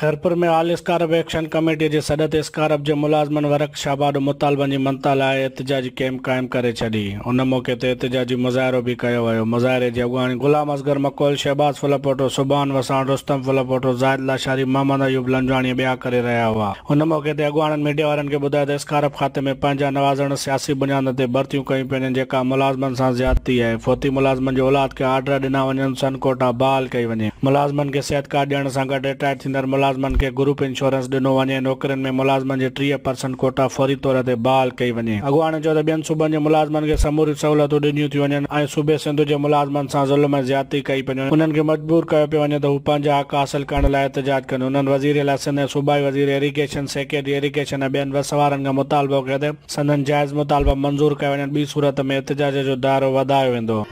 خيرپور ۾ آل SCARP action committee جي سڏ تي اسڪارپ جي ملازمن ورڪ شاپ آڏو مطالبن جي مڃتا لاء احتجاجي ڪئمپ قائم ڪري ڇڏي. ان موقعي تي احتجاجي مظاهرو به ڪيو ويو. مظاهري جي اڳواڻي غلام اصغر مڪول، شهباز ڦلپوٽو، سبحان وساڻ، رستم ڦلپوٽو، زاهد لاشاري، محمد ايوب لنجواڻي ۽ ٻيا ڪري رهيا هئا. ان موقعي تي اڳواڻن ميڊيا وارن کي ٻڌايو ته اسڪارپ کاتي ۾ پنهنجا نوازڻ سياسي بنيادن تي ڀرتيون ڪيون پيون وڃن جيڪا ملازمن سان زيادتي آهي. فوتي ملازمن جي اولاد کي آرڊر ڏنا وڃن، سن ڪوٽا بحال ڪئي وڃي. ملازمن کي صحت ڪارڊ ڏيڻ سان گڏ رٽائر ٿيندڙ ملازمن کي گروپ انشورنس ڏنو وڃي، نوڪرين ۾ ملازمن جي 30 پرسنٽ ڪوٽا فوري طور تي بحال ڪئي وڃي. اڳواڻن چيو ته ٻين صوبن جي ملازمن کي سموريون سهولتون ڏنيون ٿيون وڃن ۽ صوبي سنڌ جي ملازمن سان ظلم ۽ زيادتي ڪئي پئي وڃي، انهن کي مجبور ڪيو پيو وڃي ته هو پنهنجا حق حاصل ڪرڻ لاء احتجاج ڪن. هنن وزير اعليٰ سنڌ ۽ صوبائي وزير ايريگيشن، سيڪريٽري ايريگيشن ۽ ٻين وس وارن کان مطالبو ڪيو ته سندن جائز مطالبا منظور ڪيا وڃن ٻي صورت ۾ احتجاج جو دائرو وڌايو ويندو.